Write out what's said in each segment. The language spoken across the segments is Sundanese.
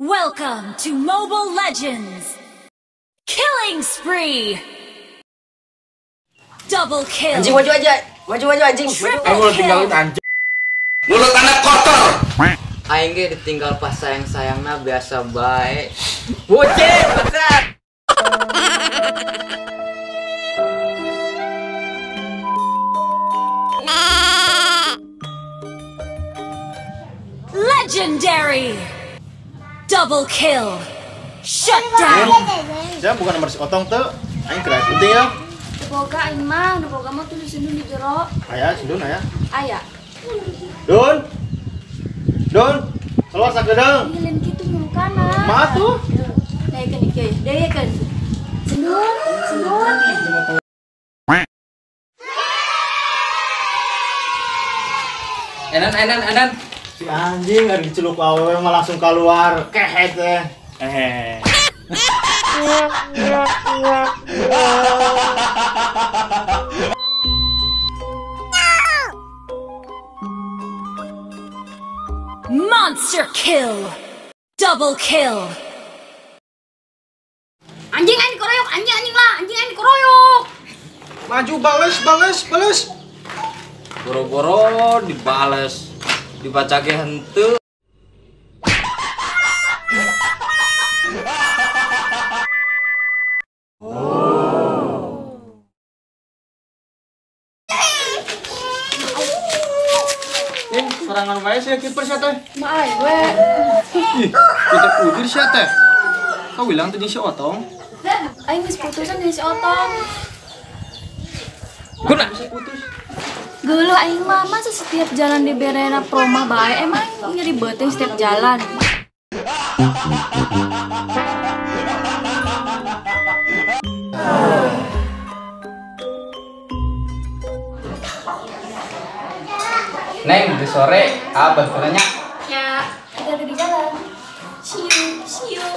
Welcome to Mobile Legends! Killing spree! Double kill! Anjing maju aja! Maju maju anjing! Triple kill! Anjing. Mulut anak kotor! Aing ge ditinggal pas sayang-sayangna biasa bae. Bucin, bangsat! Legendary! Double kill! Shut down! Saya bukan nomor si Otong tuh. Aing kira penting ya. Boga aing mah, nu boga mah tuh sindun di jero. Aya, sindun aya. Aya. Dun. Dun, keluar sakedeung. Ngilin kitu nyulukana. Mah tuh. Daekeun ieu, daekeun. Sindun, sindun. Enan, enan, enan. Si anjing hari diceluk awewe mah langsung keluar kehet teh. Monster kill. Double kill. Anjing aing dikeroyok, anjing anjing lah, anjing aing dikeroyok. Maju bales bales bales. Boro-boro dibales. Dibaca ge henteu. Oh. Serangan wae sia kiper sia teh. Mah aing we. Ih, kita kudir sia teh. Kau bilang teh jeung si Otong. Aing geus putusan jeung si Otong. Guna bisa putus. Geuleuh aing mah masa setiap jalan diberena promah bae, emang nyeri beuteung setiap jalan. Neng, di sore abah nanya. Ya, kita di jalan. See you, see you.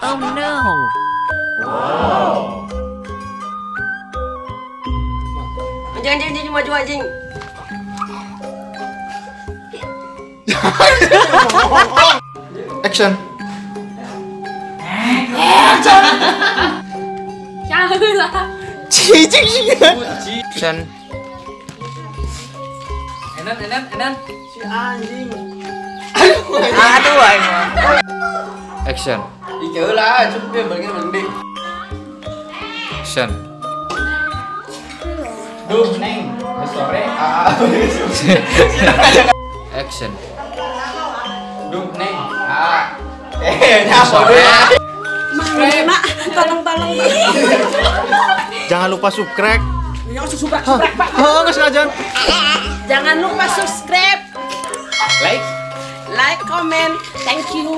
Oh no. Wow. Anjing anjing anjing maju anjing. Action. Lah. Cicing sih. Action. Enan enan enan. Si anjing. Aduh aing mah. Action. Ih lah, cukup dia balikin balik. Action. Duh, Neng, sore. Action. Duh, Neng. Ah. Nyapa deh. Mang, tolong tolong. Jangan lupa subscribe. Jangan subscribe, Pak. Oh, enggak sengaja. Jangan lupa subscribe. Like, like, comment. Thank you.